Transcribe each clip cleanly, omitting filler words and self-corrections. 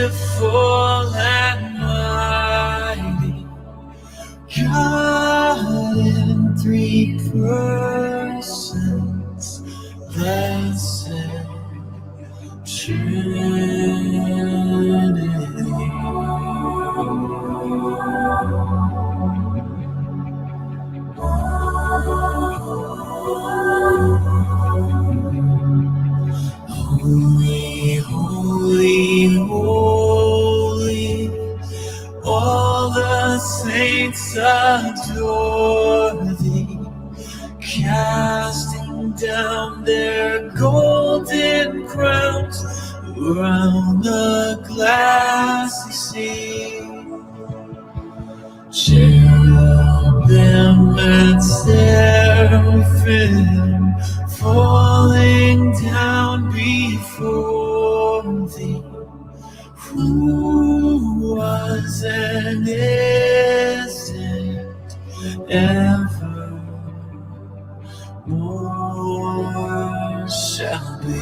Merciful and mighty, God in three persons, blessed Trinity. Holy, holy, holy, all the saints adore thee, casting down their golden crowns around the glassy sea. Cherubim and seraphim falling down before thee, who was and is and evermore shall be.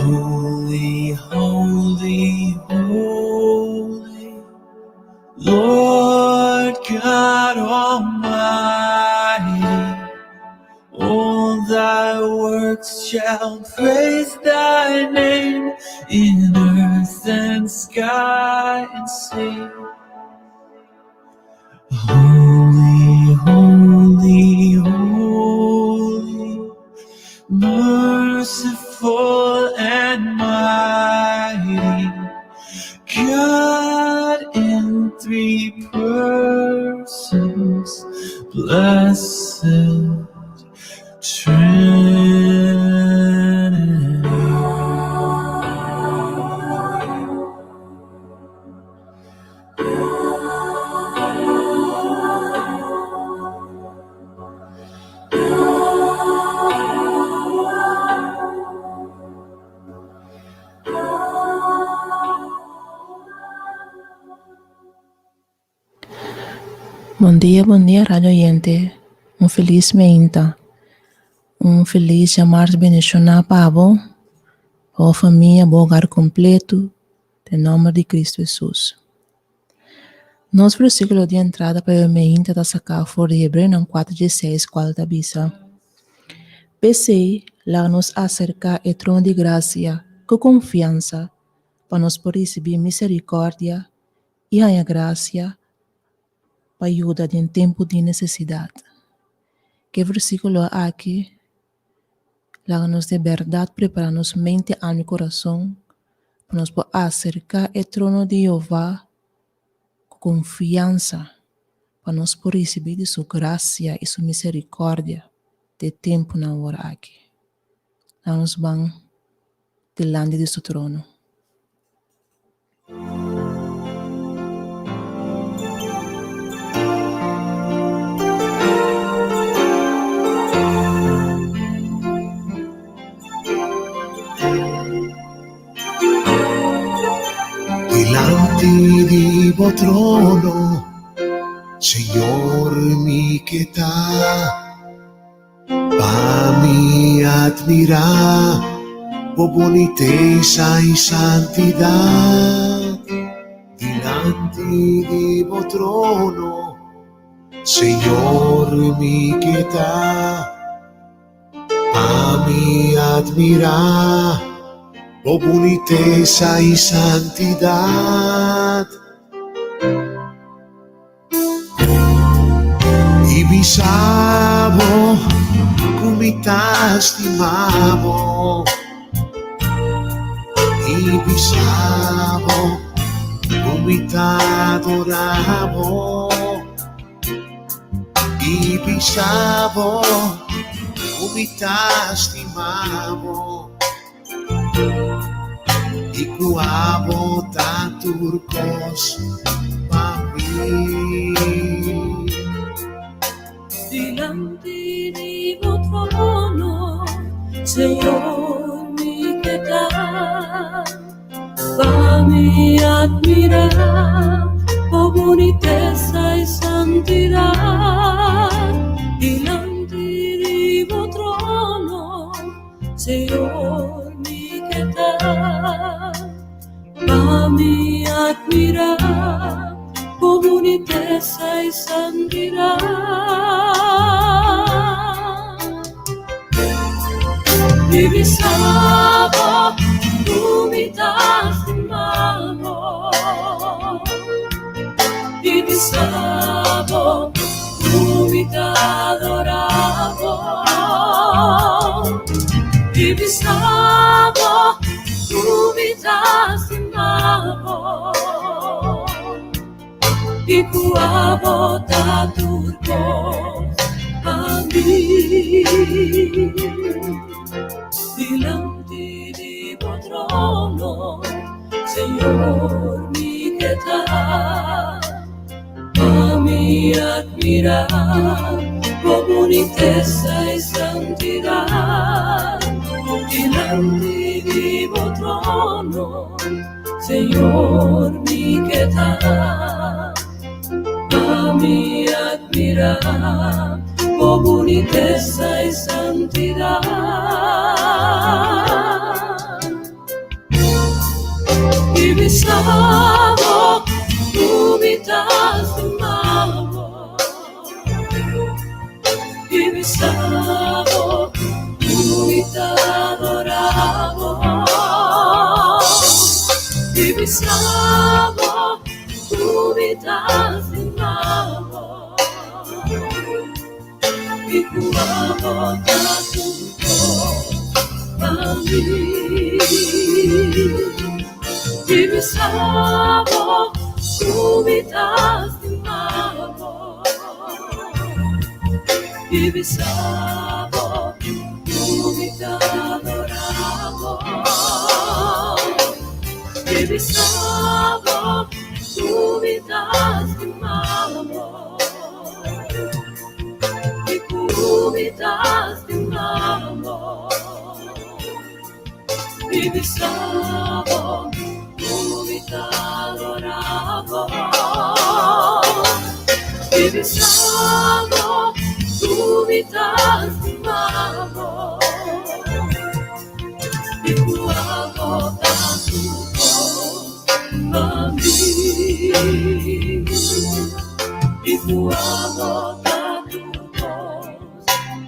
Holy, holy, holy, Lord God Almighty, all thy works shall praise thy name in earth and sky and sea. Holy, holy, holy, merciful and mighty, God in three persons, blessed Trinity. Bon dia, bon dia radio oyente. Un felis meinta. Un felis djamars bendishoná pa bo, pa bo famia, bo hogar kompleto, den nòmber di Kristu Hesus. Nos versíkulo di entrada pa e meinta ta saká for di Hebreonan kuater dieseis kual ta bisa, P'esei, laga nos aserká e trono di grasia ku konfiansa, pa nos por risibí miserikòrdia i haña grasia pa yuda den tempu di nesesidat. Ku e versíkulo aki, laga nos di bèrdat prepará nos mente, alma i kurason pa nos por aserká e trono di Jehová ku konfiansa pa nos por risibí di su grasia i su miserikòrdia den e tempunan awor aki. Laga nos ban dilanti di su trono. Dilanti di bo trono, Señor mi ke ta, pa mi admirá bo bunitesa i santidat. Dilanti di bo trono, Señor mi ke ta. Pa mi admirá bo bunitesa i santidat. I bisa bo ku mi ta stima bo. I bisa bo ku mi ta adorá bo. I bisa bo ku mi ta stima bo i ku abo ta tur kos pa mi. Dilanti di bo trono. Señor mi ke ta pa mi admirá bo bunitesa i santidat dilanti di bo trono, Señor mi ke ta pa mi admirá bo bunitesa i santidat. I bisa bo ku mi ta stima bo. I bisa bo ku mi ta adorá bo. I bisa bo ku mi ta stima bo. I ku abo ta tur kos pa mi. Dilanti di bo trono, Señor, mi ke ta pa mi admirá bo bunitesa i santidat. Dilanti di bo trono, Señor mi ke ta pa mi admirá bo bunitesa i santidat. I bisa bo ku mi ta stima bo. I bisa bo ku mi ta adorá bo. I bisa bo ku mi ta stima bo. I ku abo ta tur kos pa mi. I bisa bo ku mi ta stima bo. I bisa bo ku mi ta adorá bo. I bisa bo ku mi ta stima bo. I ku mi ta stima bo. I bisa bo ku mi ta adorá bo. I bisa bo ku mi ta stima bo. I ku abo ta tur kos pa mi. I ku abo ta tur kos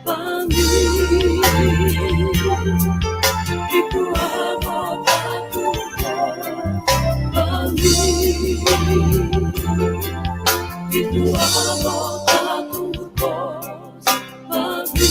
pa mi. I ku abo ta tur kos pa mi. I ku abo ta tur kos pa mi.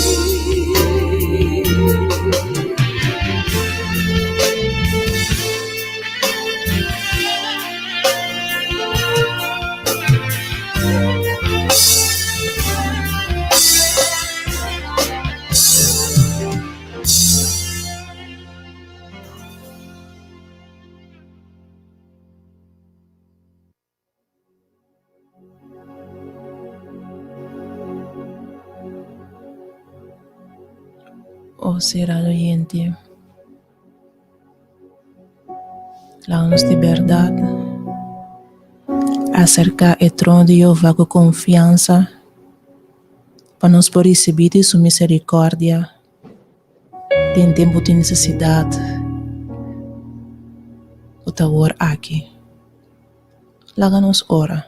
O sera oyente, laga nos di berdad acerca e trono di Jehová cu confiansa pa nos por ricibi di su misericordia den tempo di necesidad cu ta awor aki. Laga nos ora.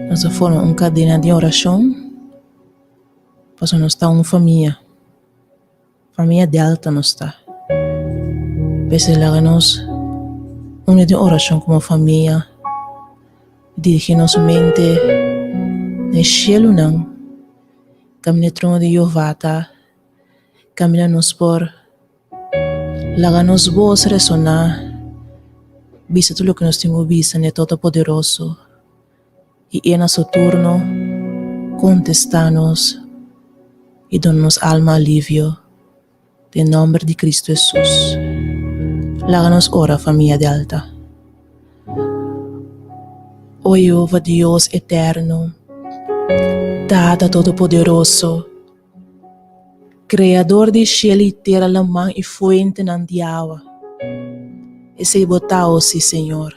Nos a forma un kadena di orashon pasobra nos ta un famia. Famia Delta nos ta. P'esei laga nos uni den orashon komo famia, dirigí nos mente na e shelunan kaminda e trono di Jehová ta, kaminda nos por Laga nos bos resoná, bisa tur loke nos tin ku bisa na e Todopoderoso, i E na su turno kontestá nos i duna nos alma alivio, den nòmber di Kristu Hesus. Laga nos ora, famia Delta. O Jehová Dios eterno, Tata Todopoderoso! Kreador di shelu i tera, laman i fuentenan di awa. Esei bo ta, o sí, Señor.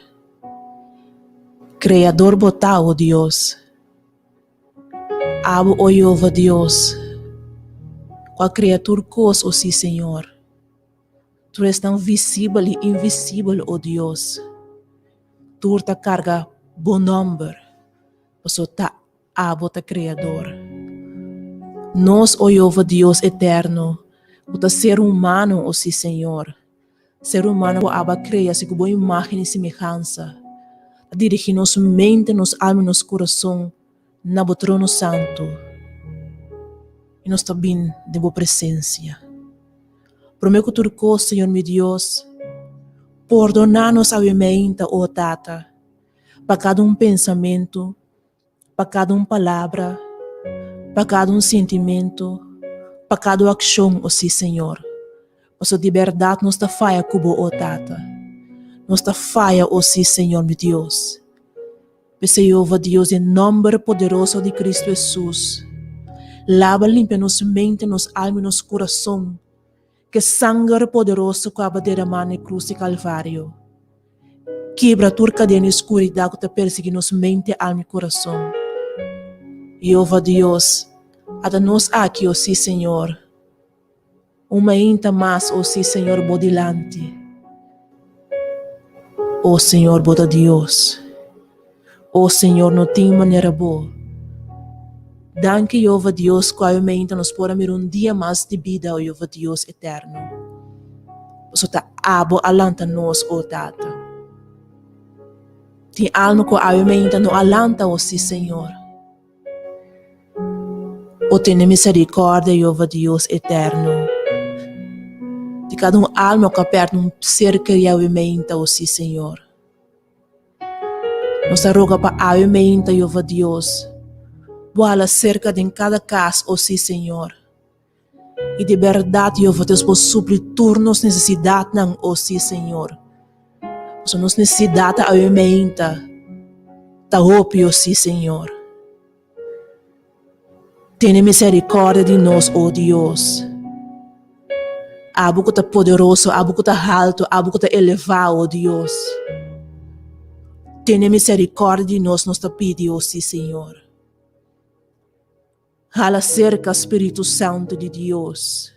Kreador bo ta, o Dios. Abo, o Jehova Dios, ku a krea tur kos, o sí, Señor. Tur esnan visibel i invisibel, o Dios. Tur ta karga bo nòmber, pasobra ta Abo ta Kreador. Nos, o Jehova Dios eterno, ku ta ser humano, o sí, Señor, ser humano ku abo a krea segun bo imágen i semehansa, ta dirigí nos mente, nos alma i nos kurason na bo trono santu, i nos ta bin den bo presensia. Promé ku tur kos, Señor mi Dios, pordoná nos awe meinta, o Tata, pa kada un pensamentu, pa kada un palabra, pa kada un sintimentu, pa kada un akshon, o sí, Señor. Pasobra di bèrdat nos ta faya ku bo, o Tata. Nos ta faya, o sí, Señor mi Dios. P'esei, Jehova Dios, den nòmber poderoso di Kristu Hesus, laba limpia nos mente, nos alma i nos kurason ku e sanger poderoso ku aba deramá na e krus di Kalvario. Kibra tur kadena di skuridat ku ta persiguí nos mente, alma i kurason. Jehova Dios, ata nos aki, o sí, Señor, un mainta mas, o sí, Señor, bo dilanti. O Señor, bo ta Dios. O Señor, no tin manera bo. Danki, Jehova Dios, ku awe mainta nos por a mira un dia mas di bida, o Jehova Dios eterno. Pasobra ta abo a lanta nos, o Tata. Tin alma ku awe mainta no a lanta, o sí, Señor. O tene miserikòrdia, Jehova Dios eterno, di kada un alma ku a pèrdè un ser kerí awe mainta, o sí, Señor. Nos ta roga pa awe meinta, Jehova Dios, bo hala serka den kada kas, o sí, Señor. I di bèrdat, Jehova Dios, bo supli tur nos nesesidatnan, o sí, Señor. Pasobra nos nesesidat awe meinta ta hopi, o sí, Señor. Tene miserikòrdia di nos, o Dios. Abo ku ta poderoso, abo ku ta haltu, abo ku ta elevá, o Dios. Tene miserikòrdia di nos, nos ta pidi, o sí, Señor. Hala serka, Spiritu Santu di Dios,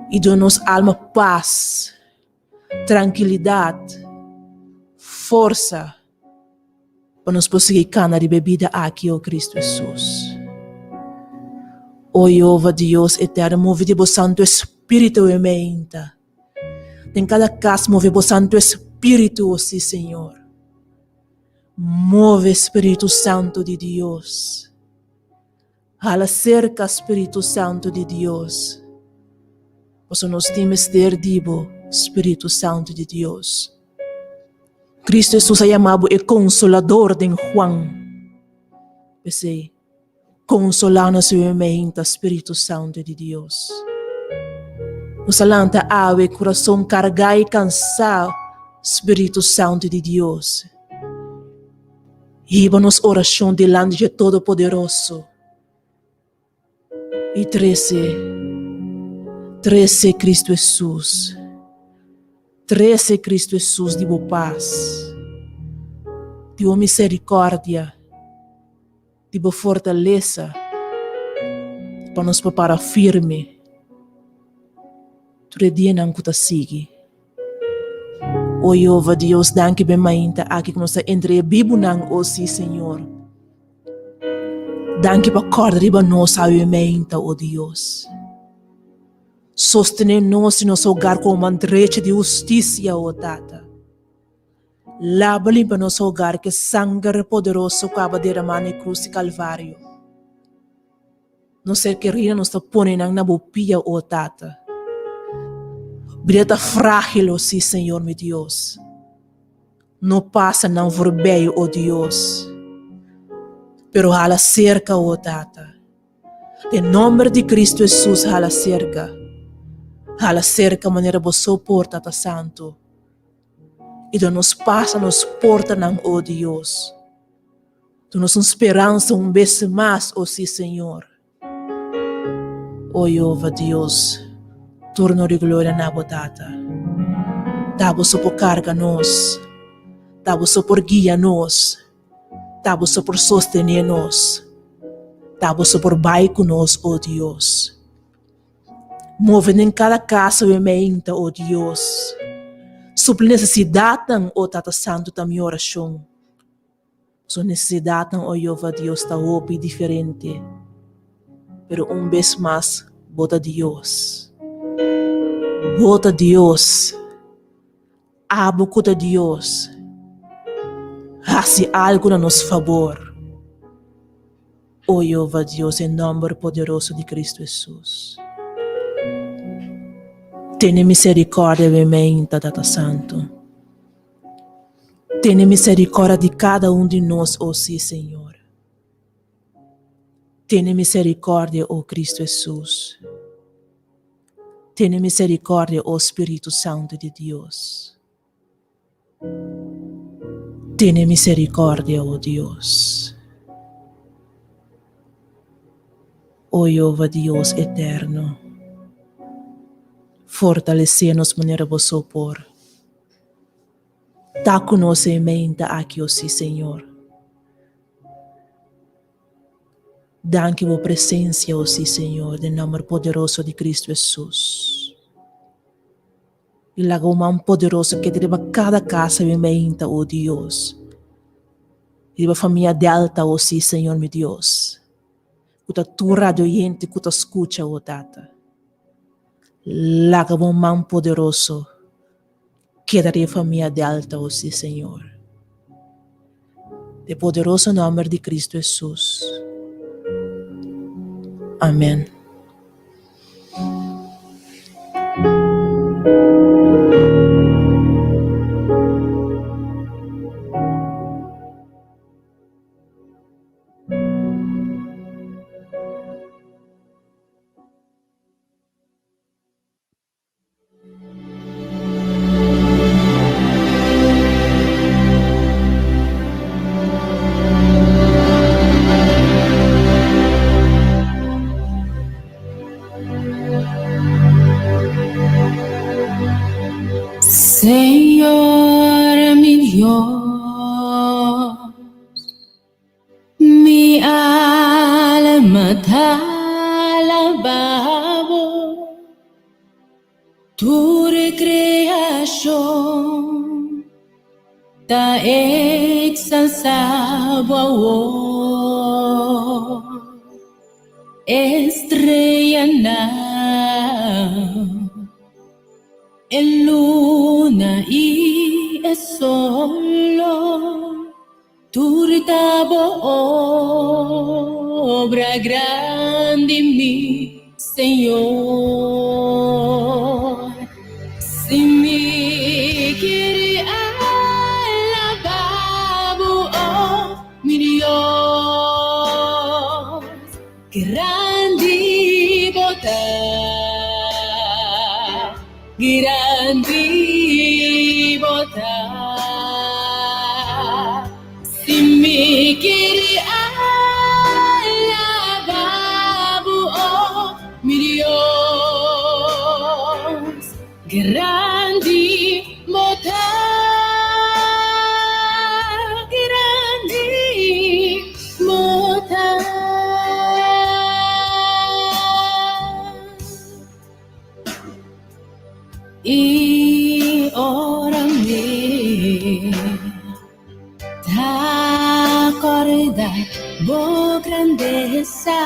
i duna nos alma pas, trankilidat, forsa. Pa nos por sigui kana riba e bida aki, o Kristu Hesus. O Jehova Dios eterno, move di bo Santu Espiritu e meinta. Den kada kas move bo Santu Espiritu, o si Señor. Move Spiritu Santu di Dios. Hala serka Spiritu Santu di Dios. Pasobra nos tin mester di bo, Spiritu Santu di Dios. Cristo Hesus a yama bo e Consolador den Juan. P'esei, consolá nos i meinta, Spiritu Santu di Dios. Nos a lanta awe kurason kargá i kansá, Spiritu Santu di Dios. Hiba nos orashon dilanti dje Todopoderoso i trese, trese Cristo Hesus, trese Cristo Hesus di bo pas, di bo misericordia, di bo fortalesa, pa nos por para firme tur e dianan ku ta sigui. O Jehova Dios, danki ben mainta aki ku nos ta entre e bibunan, o sí, Señor. Danki pa kòrda riba nos awe mainta, o Dios. Sostené nos i nos hogar ku un man drecha di hustisia, o Tata. Laba limpa nos hogar ku e sanger poderoso ku aba deramá na e krus di Kalvario. Nos ser kerido nos ta pone nan na bo pia, o Tata. Bida ta frágil, o sí, Señor mi Dios. No pasa nan voorbij, o Dios, pero hala serka, o Tata. Den nomber di Cristo Hesus hala serka. Hala serka manera bo so por, Tata Santo. I duna nos pas na nos portanan, o Dios. Duna nos un speransa un bes mas, o sí, Señor. O Yehova Dios, tur honor i gloria na bo Tata. Ta bo so por karga nos, ta bo so por guia nos, ta bo so por sostené nos, ta bo so por bai ku nos, o Dios. Move den kada kasa wen meinta, o Dios. Supli nesesidatnan, o Tata Santu, ta mi orashon. Su nesesidatnan, o Yehova Dios, ta hopi diferente. Pero un bes mas, bo ta Dios. Bo ta Dios. Abo ku ta Dios. Hasi algu na nos fabor. O Yehova Dios, den nòmber poderoso di Kristu Hesus. Tene miserikòrdia di mi, Tata Santu. Tene miserikòrdia di kada un di nos, o sí, Señor. Tene miserikòrdia, o Kristu Hesus. Tene miserikòrdia, o Spiritu Santu di Dios. Tene miserikòrdia, o Dios. O Jehová Dios eterno, fortalesé nos manera bo so por. Ta ku nos e meinta aki, o sí, Señor. Danki bo presencia, o sí, Señor, den nomber poderoso di Cristo Hesus. I laga bo man poderoso keda riba kada kasa mi meinta, o Dios. Riba famia Delta, o sí, Señor mi Dios. Ku ta tur radio oyente ku ta skucha, o Tata. Laga bo man poderoso keda riba famia Delta, o sí, Señor. Den poderoso nomber di Cristo Hesus. Amen. Señor mi Dios, Mi alma ta alabá bo, tur kreashon ta eksalsá bo awor. Estreanan, e luna i e solo. Tur ta bo obra grandi mi Señor. Si mi kere alabá bo, oh mi Dios, grandi bo ta, Grandi bo ta. Si mi kere alaba bo, oh mi Dios. Grandi bo ta. Grandi bo ta. I ora mi ta corda bo grandeza,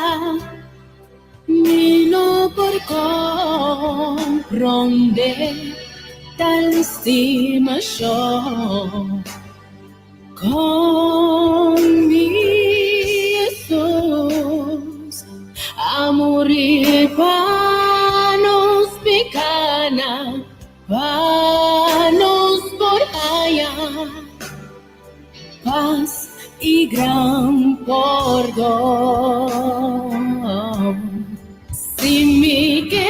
mi no por comprende tal estimacion. Con mi Jesús a muri pa nos picana, pa nos por haya paz y gran pordon. Si mi ke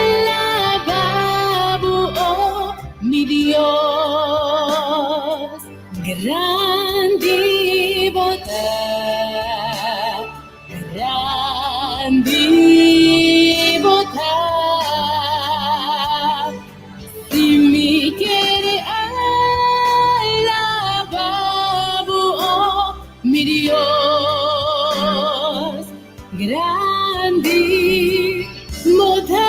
alabá bo, oh mi Dios, grandi bo ta, grandi. Grandi bo ta,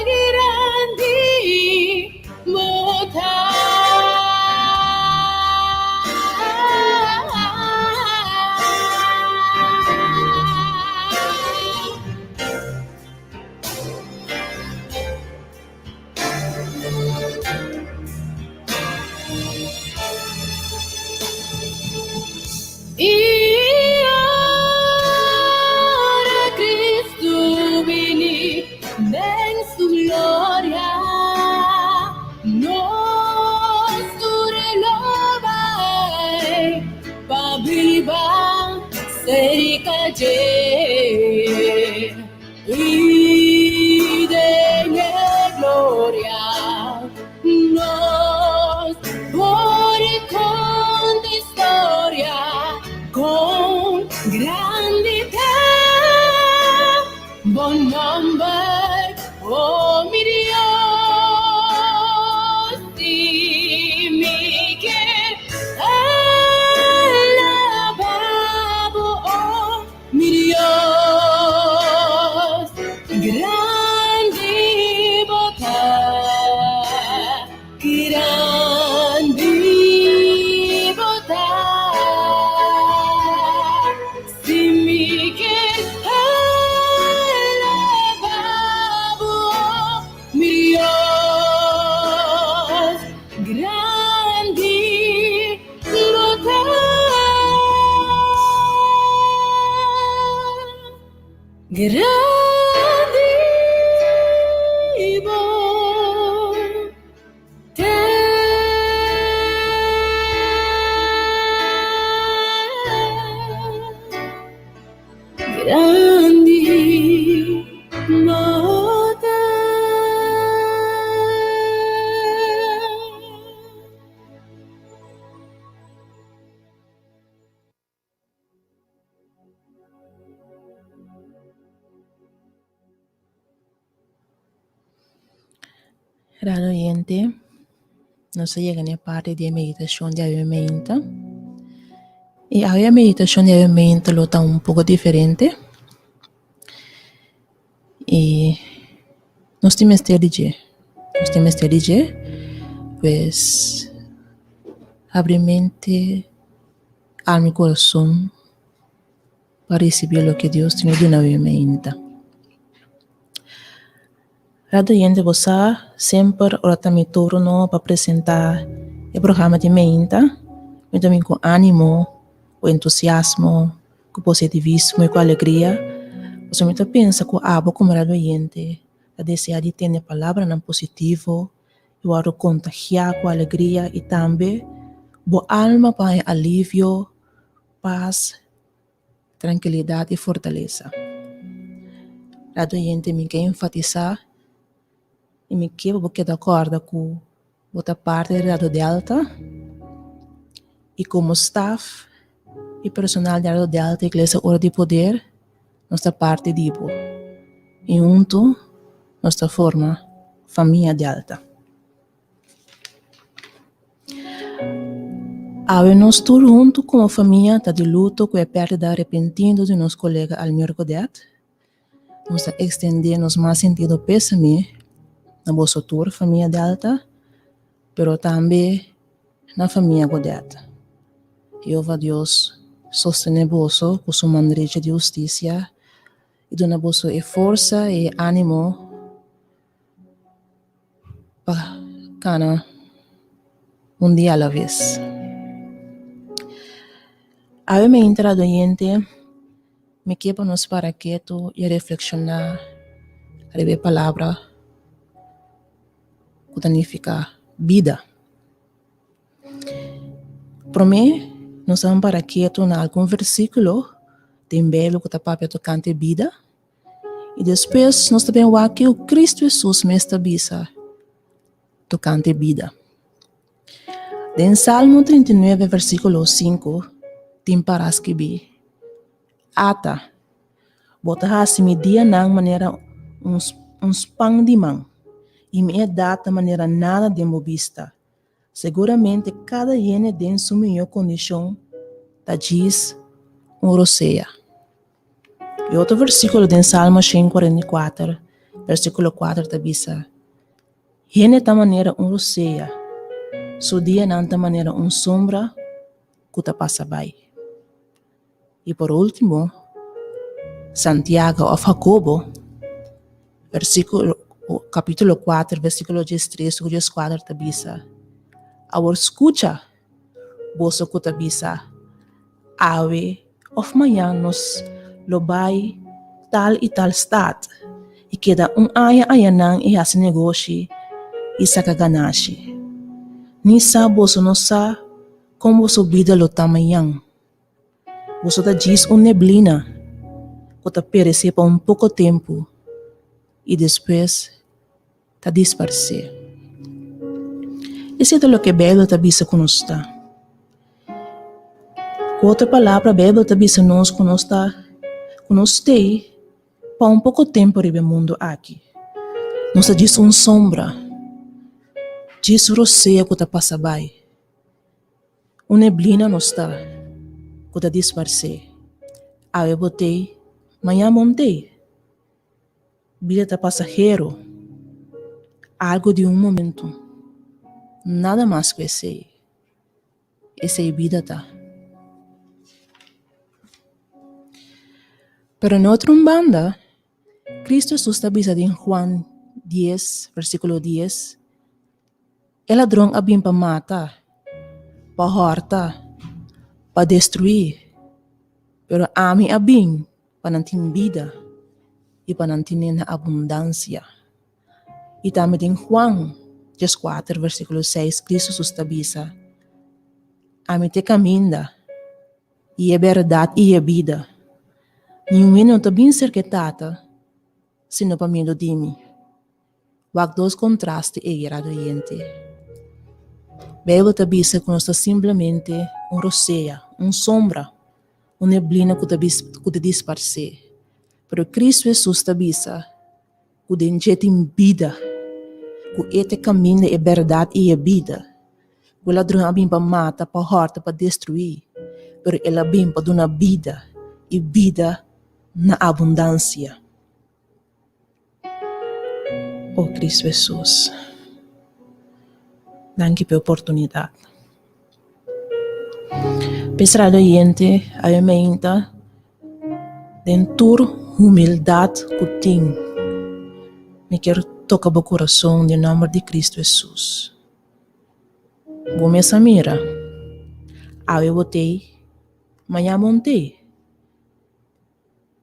grandi bo ta. I ora Cristo bini den su gloria, nos tur lo bai pa biba cerca dje. I den e gloria nos por konta historia kon grandi ta bo nomber, o mi Dios. Si mi kier alaba bo, o Mi Dios, grandi bo ta, grandi bo ta. Si mi ke alaba bo, mi Dios, grandi bo ta. Grandi bo ta. Grandi bo ta. Radio oyente, nos a yega na e parti di e meditacion di awe meinta. Y awe e meditacion di awe meinta lo ta un poco diferente. Y nos tin mester di dje, nos tin mester di dje, pues abri mente, alma y corazon pa ricibi loke Dios tin di duna awe meinta. Radio oyente bo sa semper ora ta mi turno pa presenta e programa di meinta, mi ta bin cu animo, cu entusiasmo, ku positivismo i ku alegria, pasobra mi ta pensa ku abo komo radio oyente ta deseá di tende palabranan positivo i wòrdu kontagiá ku alegria i tambe bo alma pa haña alivio, pas, trankilidat i fortalesa. Radio oyente mi ke enfatisá i mi ke pa bo keda kòrda ku Bo ta parti di Radio Delta i komo staf i personal di Radio Delta Iglesia Ora di Poder nos ta parti di bo i huntu nos ta forma Famia Delta. Awe nos tur huntu komo famia ta di luto ku e pèrdida repentino di nos kolega Almir Godet. Nos ta extende nos mas sentido pesame na boso tur, famia Delta, pero tambe na famia Godet. Jehova Dios sostene boso cu su man derecha di husticia y duna boso e forsa y e animo pa cana un dia a la vez. Awe mi entra doyente. Mi ke pa nos para ketu i reflekshoná riba e palabra ku ta nifiká bida. Promé, nos ta para ketu na algun versíkulo den Beibel ku ta papia tokante bida, i despues nos ta bin wak ke ku Kristu Hesus mes ta bisa tokante bida. Den Salmo 39 versíkulo 5 tin pará skibí, Ata, bo ta hasi mi dianan manera un un span di man, i mi edat ta manera nada den bo bista. Seguramente kada hende den su mihó kondishon ta djis un rosea. E otro versíkulo den Salmo 144, versíkulo 4 ta bisa, Hende ta manera un rosea, su dianan ta manera un sombra ku ta pasa bai. I por último, Santiago òf Hakobo, versíkulo, kapítulo 4, versíkulo 13 ku 14 ta bisa, Awor skucha, boso ku ta bisa, Awe òf mañan nos lo bai tal i tal stat i keda un aña ayanan i hasi negoshi i saka ganashi. Ni sa boso no sa kon boso bida lo ta mañan. Boso ta djis un neblina ku ta peresé pa un poko tempu i despues ta disparsé. Esei ta loke Beibel ta bisa ku nos ta. Ku otro palabra, Beibel ta bisa nos ku nos ta ku nos stei pa un poko tempu riba e mundu aki. Nos ta djis un sombra, djis rosea ku ta pasa bai. Un neblina nos ta ku ta disparsé. Awe bo tei, mañan bo no tei. Bida ta pasahero, algu di un momentu, nada mas ku esei. Esei bida ta. Pero na otro un banda, Cristo Jesus ta bisa den Juan dies, versíkulo dies, E ladron a bin pa mata, pa hòrta, pa destruí, pero ami a bin pa nan tin bida i pa nan tin'é na abundansia. I tambe den Juan dieskuater versíkulo seis Kristu Jesus ta bisa, Ami ta e kaminda, i e bèrdat i e bida. Niun hende no ta bin serka e Tata sino pa medio di mi. Wak dos kontraste ei, radio oyente. Beibel ta bisa ku nos ta simplemente un rosea, un sombra, un neblina ku ta ku ta disparsé. Pero Kristu Hesus ta bisa ku den dje tin bida, ku e ta e kaminda, e bèrdat i e bida. Ku e ladron a bin pa mata, pa hòrta, pa destruí, pero el a bin pa duna bida, i bida na abundansia. O Cristo Hesus, danki p'e oportunidat. P'e radio oyente awe meinta den tur humildat ku tin, mi kier toka bo kurason den nòmber di Cristo Hesus. Bo mes a mira, awe bo t'ei, mañan bo no t'ei.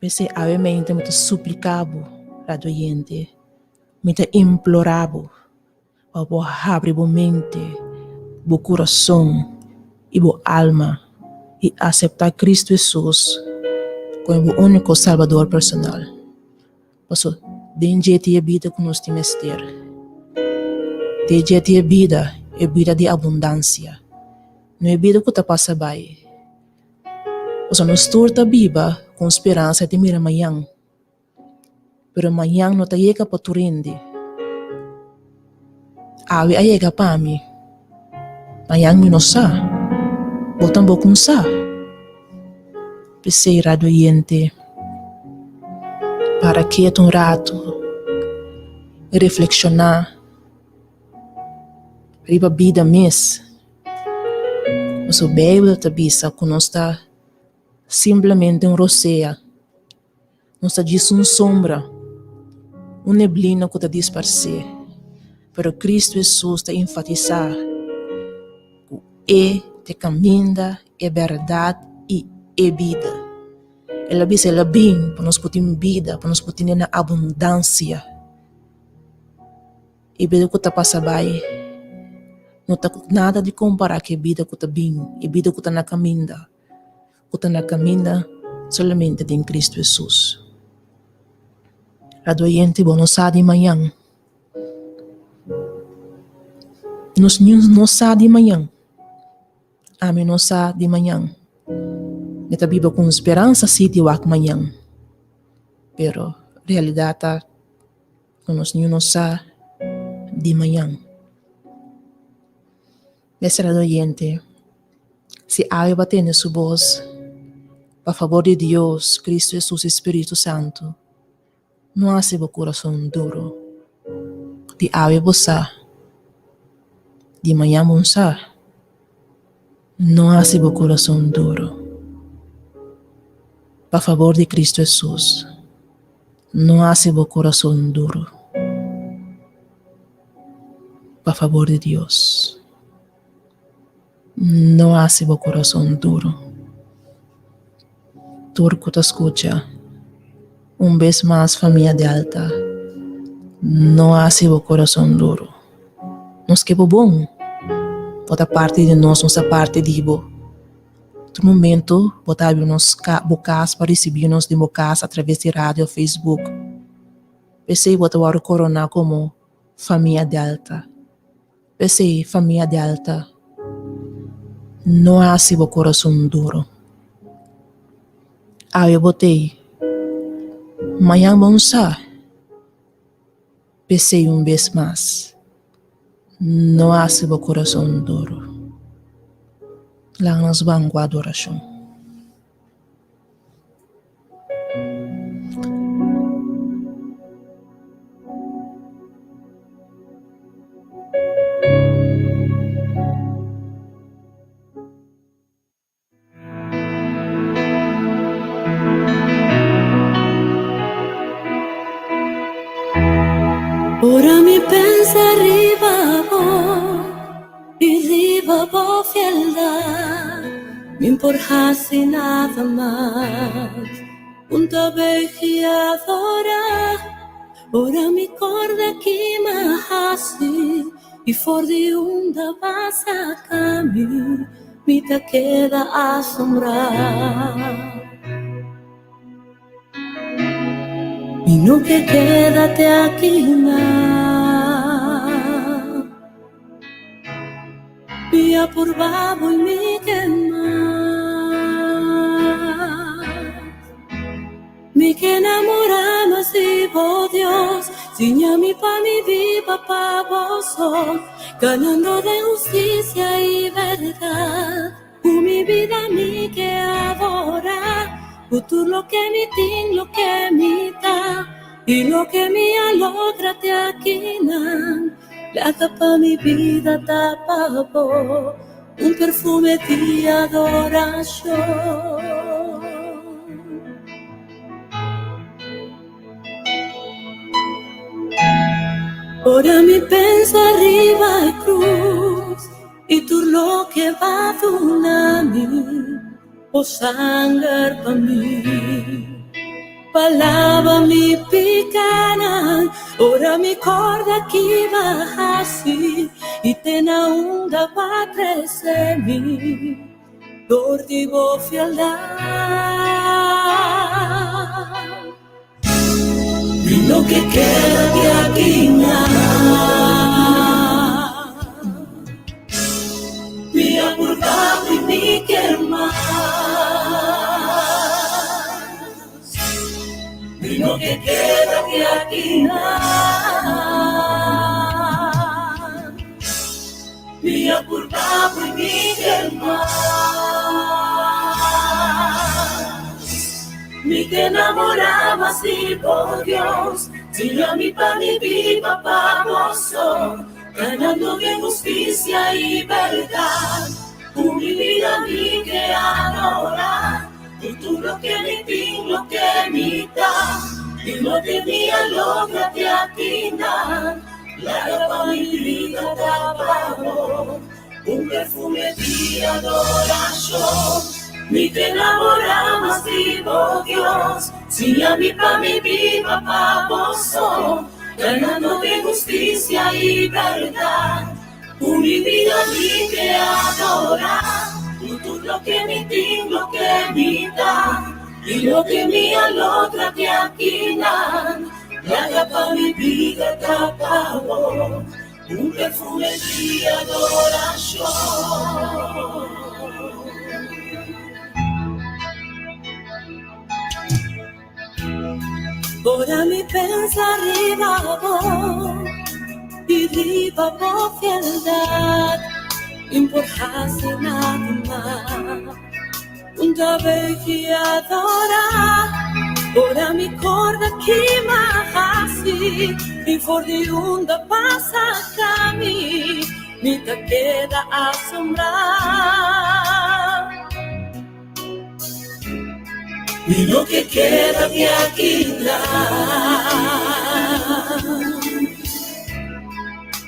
P'esei awe mente mi ta supliká bo, radio oyente, mi ta implorá bo pa bo habri bo mente, bo kurason i bo alma i aseptá Kristu Hesus komo bo úniko Salbador personal. Pasobra den dje tin e bida ku nos tin mester. Den dje tin e bida, e bida di abundansia, no e bida ku ta pasa bai. Pasobra nos tur ta biba ku un speransa di mira mañan, pero mañan no ta yega pa tur hende. Awe a yega pa mi, mañan mi no sa, bo tampoco no sa. P'esei, radio oyente, para ketu un ratu i reflekshoná riba bida mes. Pasobra Beibel ta bisa ku nos ta simplemente un rosea, nos ta djis un sombra, un neblina ku ta disparsé. Pero Kristu Hesus ta enfatisá ku e ta e kaminda, e bèrdat i e bida. El a bisa el a bin pa nos por tin bida, pa nos por tene na abundansia. E bida ku ta pasa bai no ta nada di kompará ku e bida ku ta bin, e bida ku ta na kaminda, ku ta na kaminda solamente den Kristu Hesus. Radio oyente, bo no sa di mañan. Nos niun no sa di mañan. Ami no sa di mañan. Mi ta biba ku un speransa si di wak mañan. Pero realidat ta. Ku nos niun no sa di mañan. Mester a oyente, si awe bo a tende su bos, Pa fabor di Dios, Cristo Hesus y Spiritu Santo, no haci bo curason duro. Di awe bo sa, di mañan bo sa. No haci bo curason duro. Pa fabor di Cristo Hesus, no haci bo curason duro. Pa fabor di Dios. No hasi bo kurason duru. Tur ku ta skucha, un bes mas famia Delta, no hasi bo kurason duru. Nos ke bo bon. Bo ta parti di nos, nos ta parti di bo. Tur momento bo ta habri nos bo kas pa risibí nos den bo kas atraves di radio, Facebook. P'esei bo ta wòrdu koroná komo famia Delta. P'esei, famia Delta, no hasi bo kurason duru. Awe bo t'ei, mañan bo no sa. P'esei un bes mas, no hasi bo kurason duru. Laga nos ban ku adorashon. Ora mi pensa riba bo y riba bo fieldad, mi por hasi nada mas. Un ta begi adora, ora mi corda ki m'a hasi y for di unda b'a saca mi, mi ta keda asombra. Mi no ke keda te aki nan. Mi a purba bo y mi ke mas. Mi ke namora mas di bo Dios. Siña mi pa mi biba pa bo so. Ganando den husticia y berdad. Ku mi bida mi ke adora, ku tur loke mi tin, loke mi ta, i loke mi a logra te akinan. Laga pa mi bida ta pa bo, un perfume di adorashon. Ora mi pensa riba e krus. I tur loke b'a duna mi, bo sanger pa mi. Pa laba mi pikanan, ora mi kòrda ki b'a hasi, i te na unda b'a trese mi, dor di bo fieldat. Mi no ke keda di aki nan. Mi a purba i mi ke mas. Mi no ke keda di aki nan. Mi a purba i mi ke mas. Mi ke namorá mas di bo Dios, Siña mi pa mi biba pa bo so, Ganando den hustisia i bèrdat. Ku mi bida mi ke adorá, Ku tur loke mi tin, loke mi ta, I loke mi a logra te akinan. Laga pa mi bida ta pa bo. Un perfume di adorashon. Mi ke namorá mas di bo Dios. Siña mi pa mi biba pa bo so. Ganando den hustisia i bèrdat. Ku mi bida mi ke adorá. Ku tur loke mi tin, loke mi ta. I loke mi a logra te akinan. Laga pa mi bida ta pa bo. Un perfume di adorashon. Ora mi pensa riba bo i riba bo fieldad, mi por hasi nada mas. Un ta begi adorá Ora mi corda ki m'a hasi I for di unda pa saca mi Mi ta keda asombrá Mi no ke keda di aki nan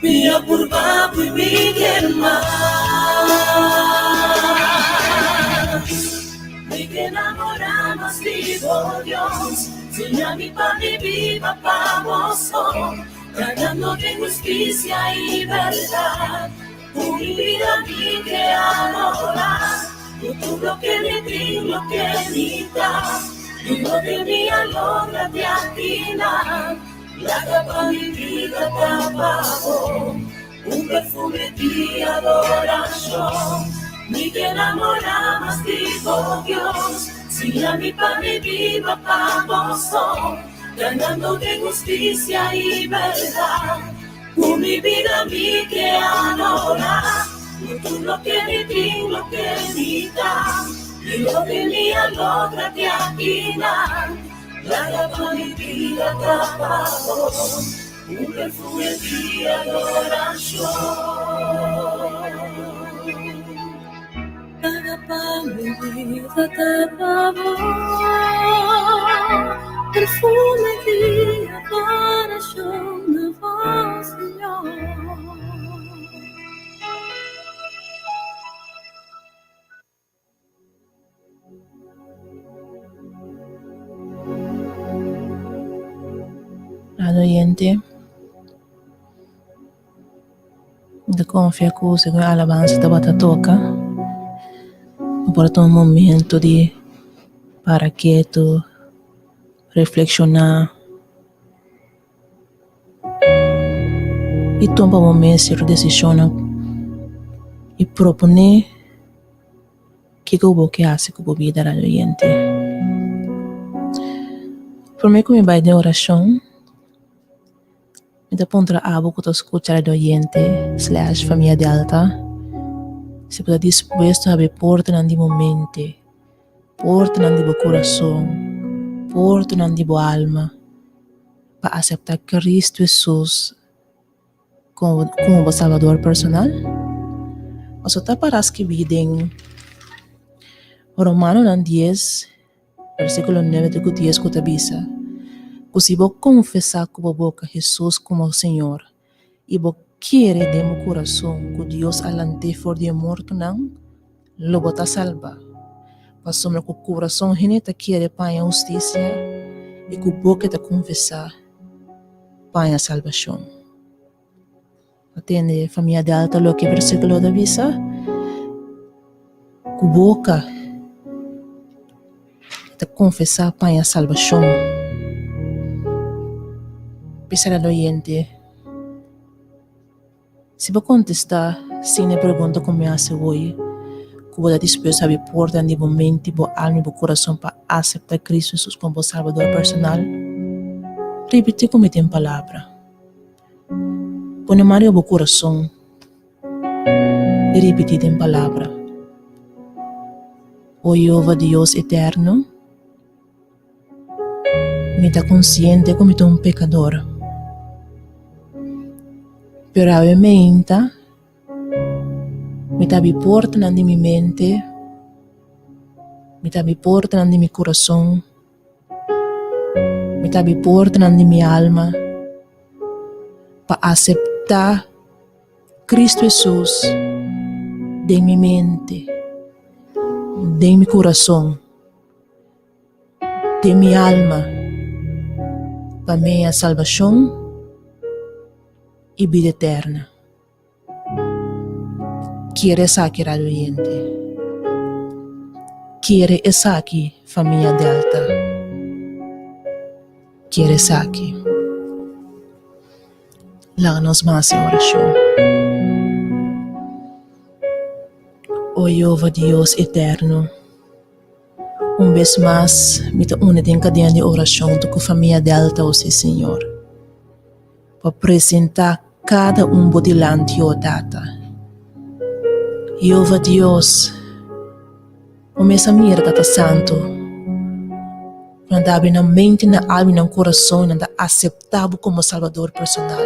Mi a purba pui mi ke mas Mi ke namorá mas di bo Dios Siña mi pa mi biba pa bo so Ganando den hustisia i bèrdat Ku mi bida mi ke adorá Ku tur loke mi tin, loke mi ta I loke mi a logra di akinan Laga pa mi bida ta pa bo Un perfume di adorashon Mi ke namorá mas di bo Dios Siña mi pa mi biba pa bo so Ganando den hustisia i bèrdat Ku mi bida mi ke adorá Ku tur loke mi tin, loke mi ta I loke mi a logra te akinan Laga pa mi bida ta pa bo Un perfume di adorashon Laga pa mi bida ta pa bo Perfume di adorashon na bo Señor. Radio oyente. Mi ta konfia ku segun e alabansa tabata toka, bo por a tuma un momento di para ketu, reflekshoná i tuma pa bo mes sierto desishonnan i proponé kiko bo ke hasi ku bo bida radio oyente. Promé ku mi bai den orashon. Mi ta puntra abo ku ta skucha Radio Oyente slash Famia Delta si bo ta dispuesto habri portanan di bo mente, portanan di bo kurason, portanan di bo alma pa aseptá Kristu Hesus komo bo Salbador personal? Pasobra ta para skibí den Romanonan dies. Versíkulo nuebe te ku dies ku ta bisa ku si bo konfesá ku bo boka Hesus komo Señor i bo kere den bo kurason ku Dios a lant'é for di e mortonan, lo bo ta salbá. Pasobra ku kurason hende ta kere paña hustisia i ku boka e ta konfesá paña salbashon. Atende famia Delta loke e versíkulo ta bisa, Ku boka e ta konfesá paña salbashon. Bisa el oyente, Si bo kontestá sin e pregunta ku mi hasi hoy, ku bo ta dispuesto habri portanan di bo mente, bo alma i bo kurason pa aseptá Kristu Hesus komo bo Salbador personal, ripití ku mi den palabra. Pone man riba bo kurason i ripití den palabra, O Jehová Dios eterno, mi ta konsiente ku mi ta un pekador, pero awe meinta mi ta habri portanan di mi mente, mi ta habri portanan di mi kurason. Mi ta habri portanan di mi alma pa aseptá Kristu Hesus den mi mente, den mi kurason, den mi alma, pa mea salbashon i bida eterna. Kere esaki Radio Oyente. Kere esaki Famia Delta. Kere esaki. Laga nos ban hasi orashon. O Jehová Dios eterno, un bes mas mi ta uni den kadena di orashon huntu ku Famia Delta, o si Señor. Pa presentá kada un bo dilanti, o Tata. Jehová Dios. Bo mes a mira Tata Santu, ku nan ta abri nan mente, nan alma i nan kurason i nan ta aseptá bo komo Salbador personal.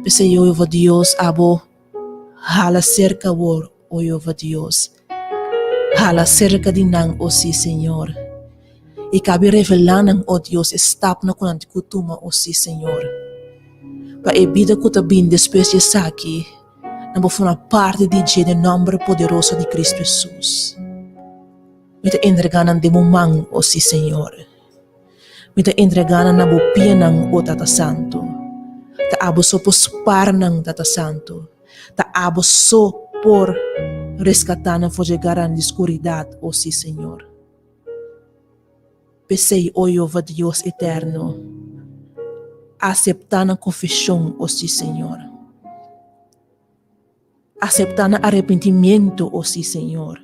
P'esei, o Jehová Dios, abo hala serka awor, o Jehová Dios, hala serka di nan, o sí, Señor, i kabi revelá nan, o Dios, e stapnan ku nan tin ku tuma, o sí, Señor, pa e bida ku ta bini despues di esaki. Nan por forma parti di dje den nòmber poderoso di Kristu Hesus. Mi ta entregá nan den bo man, o sí Señor. Mi ta entregá nan na bo pianan, o Tata Santu. Ta abo so por spar nan, Tata Santu. Ta abo so por reskatá nan for dje garan di skuridat, o sí Señor. P'esei, o Jehova Dios eterno, aseptá nan konfeshon, o sí, Señor. Aseptá nan arepentimiento, o sí, Señor.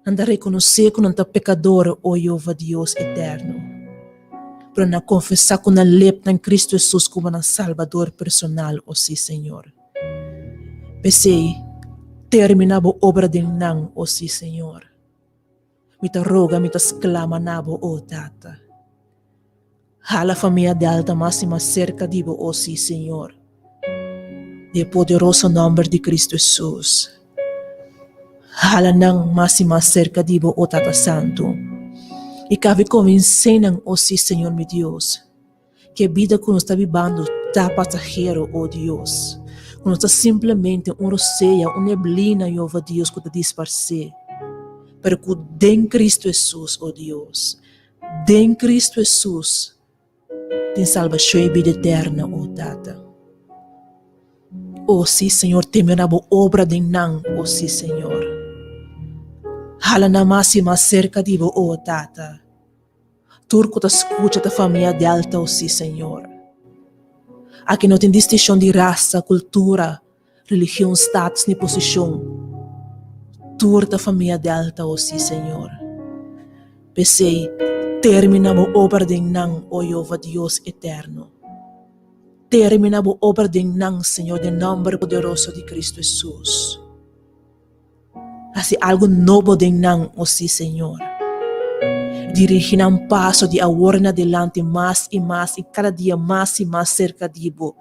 Nan ta rekonosé ku nan ta pekador, o Jehova Dios eterno, pero nan a konfesá ku nan lepnan Kristu Hesus komo nan Salbador personal, o sí, Señor. P'esei, terminá bo obra den nan, o sí, Señor. Mi ta roga, mi ta sklama na bo, o Tata. Hala famia Delta mas i mas serka di bo, o sí, Señor. Den e poderoso nòmber di Kristu Hesus. Hala nan mas i mas serka di bo, o Tata Santu. I kabe konvensé nan, o sí, Señor mi Dios. Ku e bida ku nos ta bibando ta pasahero, o Dios, ku nos ta simplemente un rosea, un neblina, Jehova Dios, ku ta disparsé, pero ku den Kristu Hesus, o Dios, den Kristu Hesus tin salbashon i bida eterno, o Tata. O sí, Señor, termina bo obra den nan, o sí, Señor. Hala nan mas i mas serka di bo, o Tata. Tur ku ta skucha ta famia Delta o si Señor. Aki no tin distinshon di rasa, kultura, religion, status ni posishon. Tur ta famia Delta o si Señor. P'esei, termina bo obra den nan, o Jehová Dios eterno. Termina bo obra den nan, Señor, den nòmber poderoso di Kristu Hesus. Hasi algu nobo den nan, o sí, Señor. Dirigí nan paso di awor en adelante mas i mas i kada dia mas i mas serka di Bo,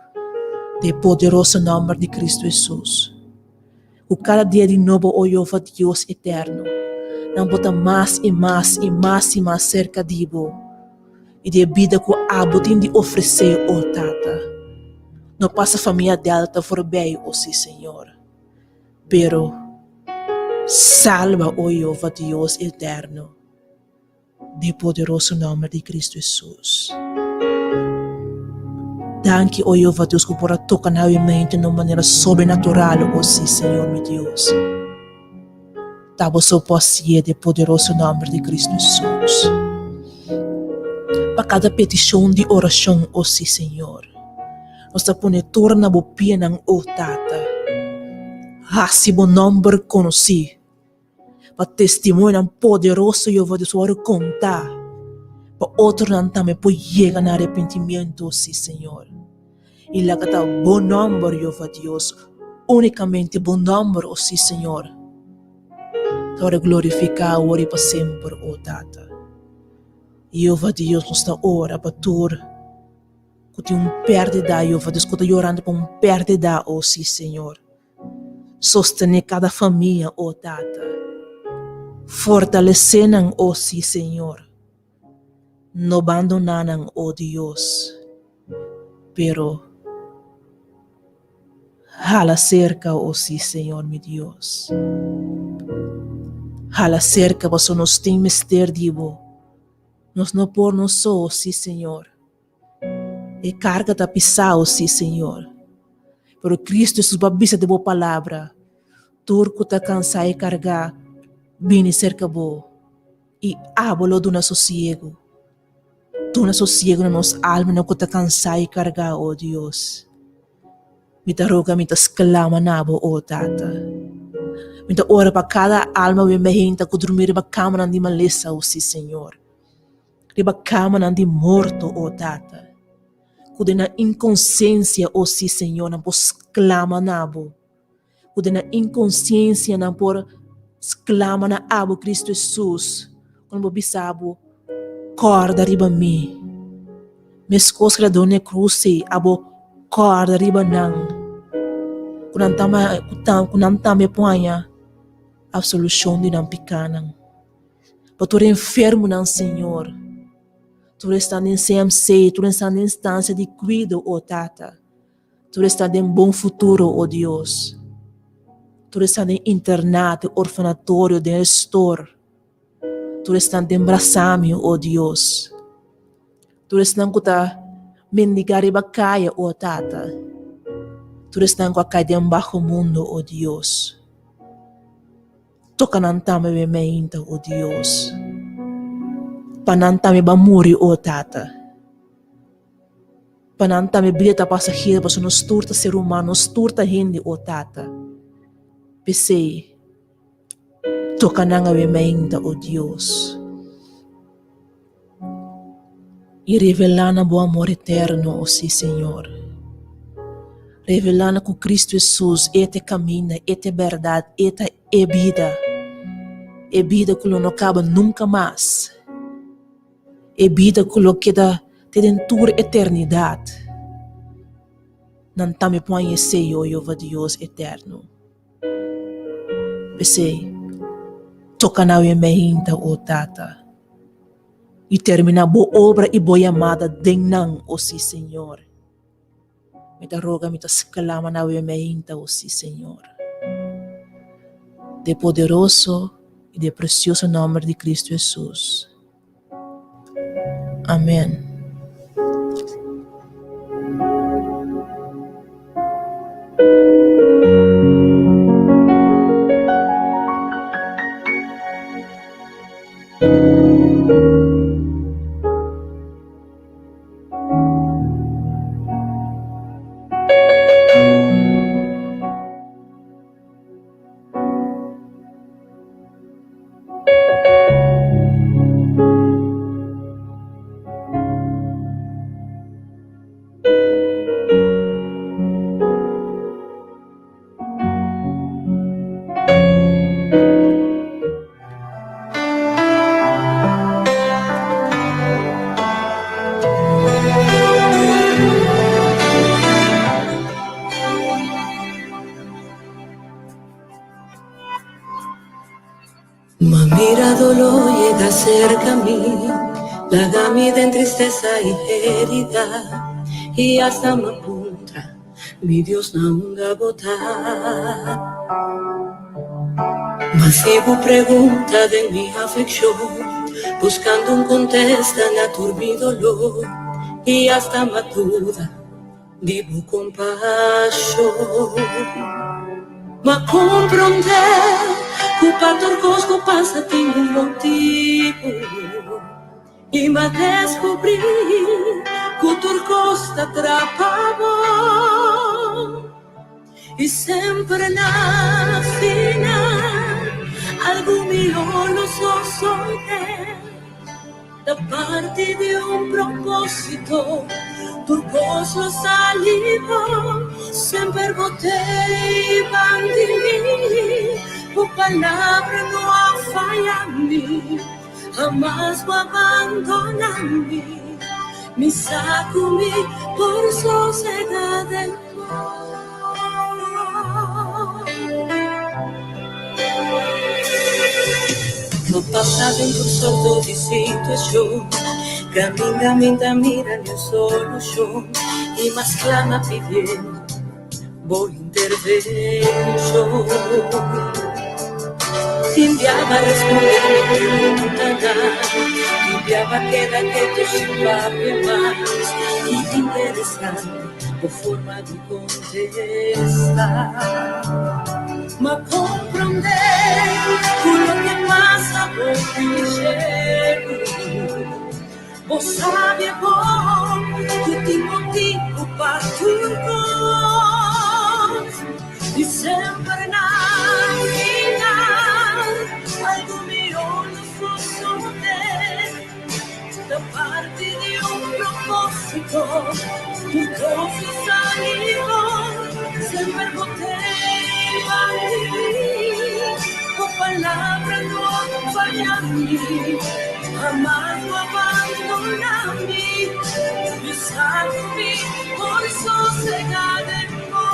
den e poderoso nòmber di Kristu Hesus. Ku kada dia di nobo, o Jehová Dios eterno, nan por ta mas i mas i mas i mas serka di Bo i di e bida ku Abo tin di ofresé, o Tata. No pasa famia Delta forbei, o sí, Señor. Pero salba, o Jehová Dios eterno, den e poderoso nòmber di Cristo Hesus. Danki, o Jehová Dios, ku por a toka na mi mente na un manera sobrenatural, o sí, Señor mi Dios. Ta bo so por hasié den e poderoso nòmber di Cristo Hesus. Pa kada petishon di orashon, o sí, Señor. Nos ta pone tur na bo pianan, o Tata. Hasi bo nòmber konosí pa testimonionan poderoso Jehová Dios wòrdu kontá, pa otronan tambe por yega na arepentimiento, sí, Señor. I laga ta bo nòmber, Jehová Dios, únikamente bo nòmber, o sí, Señor, ta wòrdu glorifiká awor i pa semper, o Tata. Jehová Dios, nos ta ora pa tur. Ku tin un pèrdida, Jehová Dios, ku ta yorando pa un pèrdida, o sí, Señor. Sostené kada famia, o Tata. Fortalesé nan, o sí, Señor. No bandoná nan, o Dios, pero hala serka, o sí, Señor mi Dios. Hala serka, pasobra nos tin mester di bo. Nos no por nos so, sí, Señor. E karga ta pisao, sí, Señor. Pero Cristo Jesús bo a bisa den bo palabra, Tur ku ta kansá i kargá, bini serka bo, i abo lo duna sosiegu. Duna sosiegu na nos almanan ku ta kansá i kargá, o Dios. Mi ta roga, mi ta sklama na bo, o Tata. Mi ta ora pa kada alma wen behinta ku drumi riba kamanan di malesa, o sí, Señor. Riba kamanan di morto, o Tata. Ku den nan inkonsiensia, o sí, Señor, nan por sklama na bo. Ku den nan inkonsiensia nan por. sklama na abo Kristu Hesus, ku bo bisa bo, Kòrda riba mi. Meskos ku ladron na e krus ei, abo kòrda riba nan, ku nan ku nan tambe por haña absolushon di nan pikánan. Pa tur enfermonan, Señor, tur esnan den CMC, tur esnan den instansia di kuido, o Tata. Tur esnan den bon futuro, o Dios. Tur esnan den internat, den orfanatorio, den restor. Tur esnan den brasami, o Dios. Tur esnan ku ta mendigá riba kaya, o Tata. Tur esnan ku a kai den baho mundo, o Dios. Toka nan tambe be meinta, o Dios. Pa nan tambe ba muri, o Tata. Pa nan tambe bida ta pasahero, pasobra nos tur ta ser humano, nos tur ta hende, o Tata. P'esei, toka nan awe meinta, o Dios, i revelá nan bo amor eterno, o sí, Señor. Revelá nan ku Cristo Hesus, E ta e kaminda, E ta e bèrdat, E ta e bida, e bida ku lo no kaba nunka mas. E bida ku lo keda te den tur eternidat. Nan tambe por haña esei, o Jehová Dios eterno. P'esei, toka na awe meinta, o Tata, i terminá bo obra i bo yamada den nan, o sí, Señor. Mi ta roga, mi ta sklama na awe meinta, o sí, Señor. De poderoso i de precioso nomber di Cristo Hesus. Amen. Ma mira doló yega serka mi, laga mi den tristesa i herida, i asta m'a puntra, Mi Dios na unda bo ta? Ma si bo pregunta den mi aflikshon, buskando un kontesta na tur mi doló, i asta m'a duda, Di bo kompashon. M'a komprondé ku pa tur kos ku pasa tin un motibu i m'a deskubrí ku tur kos ta trapa bo i semper na final algu mihó lo sosodé. Ta parti di un propósito, tur kos lo sali bon, semper bo t'ei bandi mi, bo palabra no a faya mi, hamas bo a bandona mi, mi sa ku mi por sosega den bo. No pasa den tur sorto di situashon, Kaminda mi ta mira ni un solushon, I mas klama pidiendo bo intervenshon. Tin biaba responde mi preguntanan, Tin biaba keda ketu sin papia mas, I interesante bo forma di kontesta. M'a komprondé ku loke pasa bo bish'é. Bo sabi bon ku tin motibu pa tur kos. I semper na final algu mihó lo sosodé. Ta parti di un propósito, tur kos lo sali bon, semper bo t'ei bandi mi, bo. palabra no falla mi, hamas no abandona mi. Mi sa ku mi por sosegá den bo.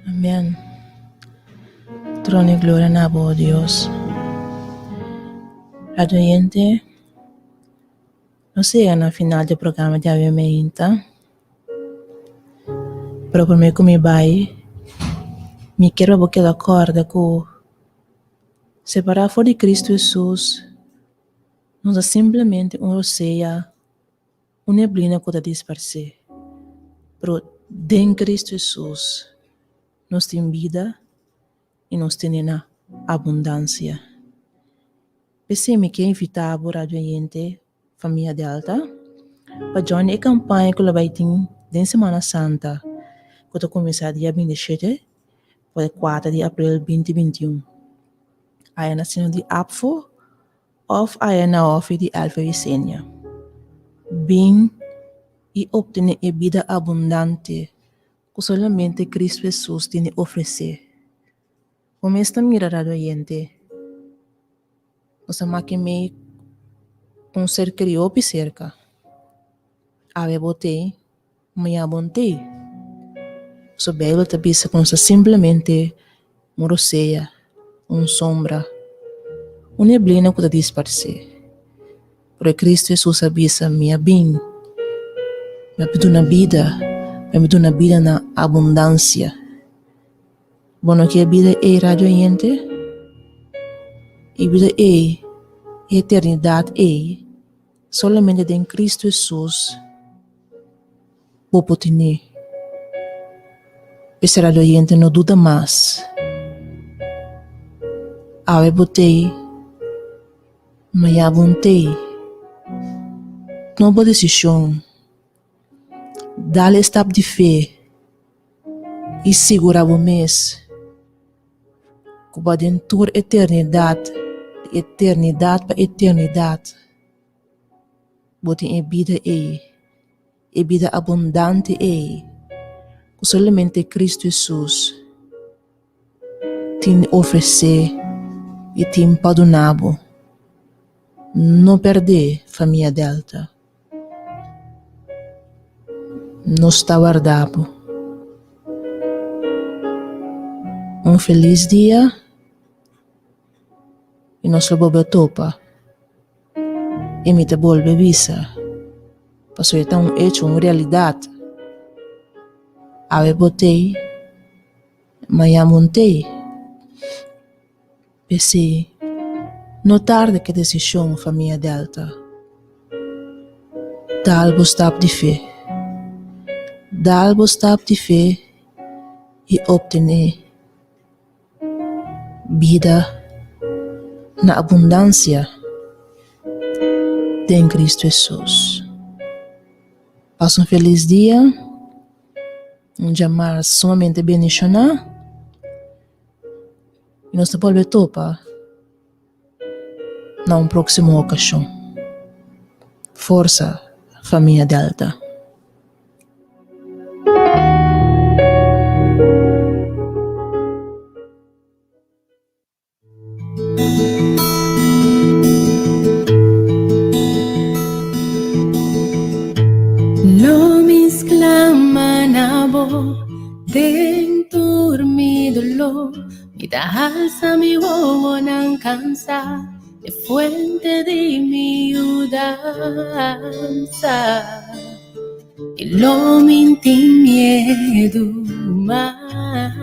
Amen. Trono y gloria na bo, Dios. Radio oyente, nos llega na final di programa di awe meinta. Pero prome ku mi bai, mi kier pa bo keda kòrda ku separá for di Cristo Hesus no ta simplemente un rosea. Un neblina ku ta disparsé. Pero den Kristu Hesus nos tin bida i nos tene na abundansia. P'esei mi ke invitá bo radio oyente famia Delta pa join e kampaña ku lo bai tin den Semana Santa ku ta kuminsá dia 27 pa e 4 di aprel 2021. Aya na seno di APFO. Òf aya na òfi di Alfa Yesenia. Bin i optené e bida abundante ku solamente Kristu Hesus tin di ofresé. Bo mes ta mira, radio oyente, nos a maki mei ku un ser kerí hopi serka. Awe bo t'ei, maña bo no t'ei. Pasobra Beibel ta bisa ku nos ta simplemente un rosea, un sombra, un neblina ku ta disparsé. Pero Kristu Hesus a bisa, Mi a bin, mi a duna bida, mi a duna bida na abundansia. Bo no ke bida ei, radio oyente? E bida ei, e eternidat ei, solamente den Kristu Hesus bo por tene. P'esei radio oyente no duda mas. Awe bo t'ei, maña bo no t'ei. Tuma bo desishon, dal e stap di fe i sigura bo mes ku bo den tur eternidat, di eternidat pa eternidat. Bo tin e bida ei, e bida abundante ei, ku solamente Kristu Hesus tin di ofresé i tin pa duna bo. No pèrdè, famia Delta. Nos ta warda bo. Un felis dia i nos lo bolbe topa. I mi ta bolbe bisa, pasobra e ta un echo, un realidat. Awe bo t'ei, maña bo no t'ei. P'esei, no tarda ku e desishon, famia Delta. Dal bo stap di fe. Dal bo stap di fe i optené. Bida na abundansia den Cristo Hesus. Pasa un felis dia, un djamar sumamente bendishoná i nos ta bolbe topa na un próksimo okashon. Forsa famia Delta. Lo mi sklama na bo den tur mi doló, mi ta halsa mi wowonan kansá, e fuente di mi yudansa. I lo mi tin miedu mas.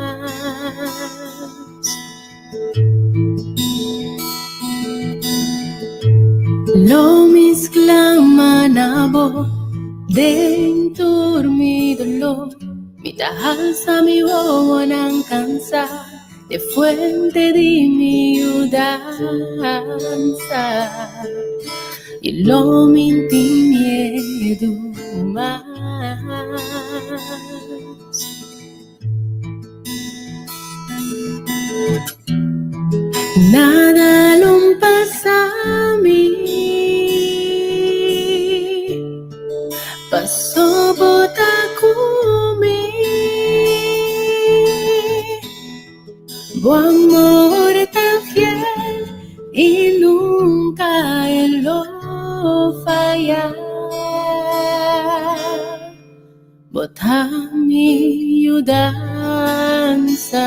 Lo mi sklama na bo den tur mi doló, mi ta halsa mi wowonan kansá, e fuente di mi yudansa. I lo mi tin miedu mas. Nada lo pasa mi, paso bo ta ku mi. Bo amor ta fiel i nunka e lo faya. Bo ta mi yudansa,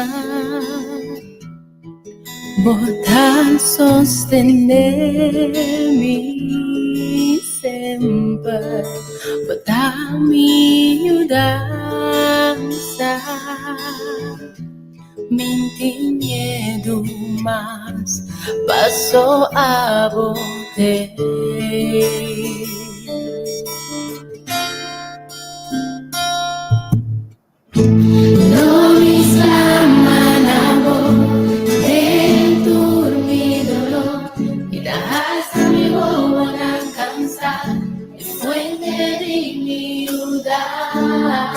Bo ta sostené mi semper, Bo ta mi yudansa. Mi n'tin miedu mas, paso abo t'ei. Lo mi sklama na bo den tur mi doló, mi ta halsa mi wowonan kansá, e fuente di mi yudansa.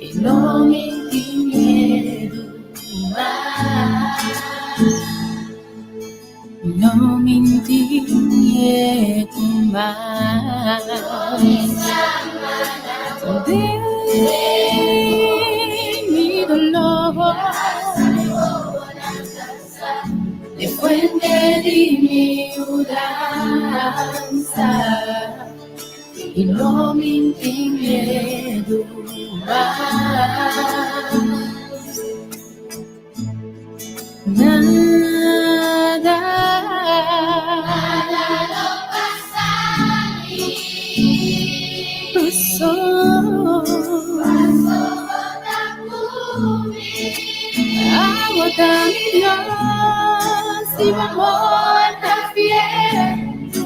I lo mi tin miedu mas. Lo mi tin miedu mas. Den mi doló, e fuente di mi yudansa. I lo mi tin miedu mas. Nada. Nada lo pasa mi. Paso. Paso bo ta ku mi. Abo ta mi Dios i bo amor ta fiel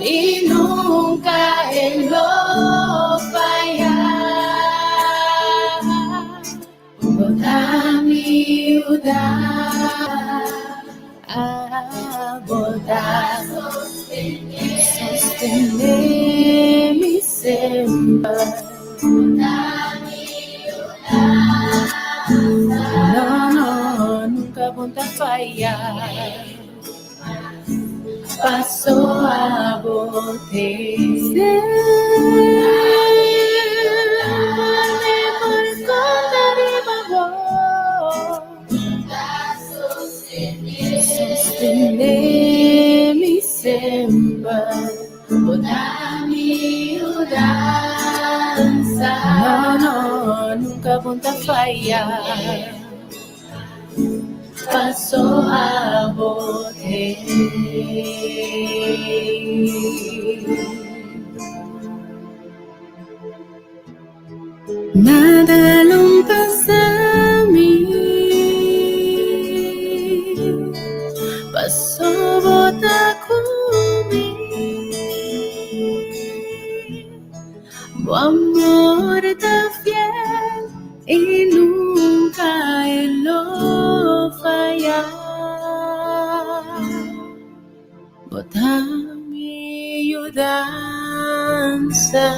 i nunka e lo faya. Bo ta mi yudansa, bo ta sostené mi semper. No, no, nunka bo ta faya. Paso abo t'ei. Semper mi por konta riba bo. Sostené mi semper. Bo ta mi yudansa. No, no, nunka bo ta faya. Paso abo t'ei. Nada lo pasa mi, paso bo ta ku mi. Bo amor ta fiel i nunka e lo faya. Bo ta mi yudansa.